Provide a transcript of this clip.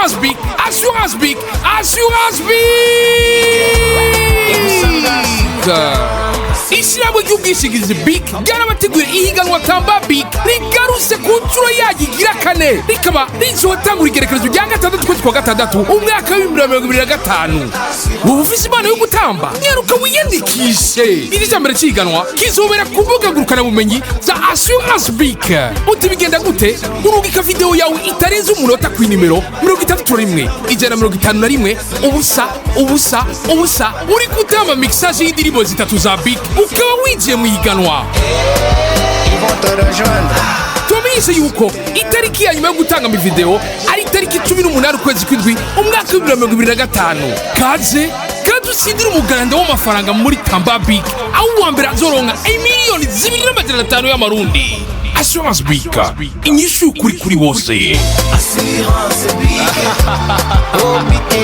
Assurance BIC, Assurance BIC, Assurance BIC. Ishyirahamwe ry'ubwishingizi BIC ryarabateguye ihiganwa Tamba BIC rigarutse ku nshuro yaryo igira kane, rikaba rizotangura igerekerezo rya 6 ukwezi kwa 6 umwaka wa 2025. Wowe ufise impano yo gutamba, nyaruka wiyandikishe. Iri cya mbere c'ihiganwa kizobera ku mbuga ngurukanabumenyi za Assurance BIC. Uti bigenda gute? Urungika video yawe itarenze umunota ku inimero 61 151 0 0 0, uri gutamba mixage y'indirimbo zitatu za BIC, ukaba winjiye mu ihiganwa. Ils vont te rejoindre. Tubamenyeshe yuko itariki ya nyuma yo gutanga amavideo ari itariki 18 ukwezi kw'indwi umwaka wa 2025. Kaze kandi utsindire umuganda w'amafaranga muri Tamba BIC, aho uwa mbere azoronka 2,500,000 y'amarundi. Assurance BIC, inyishu y'ukuri kuri bose. Assurance BIC. Oh, BIC.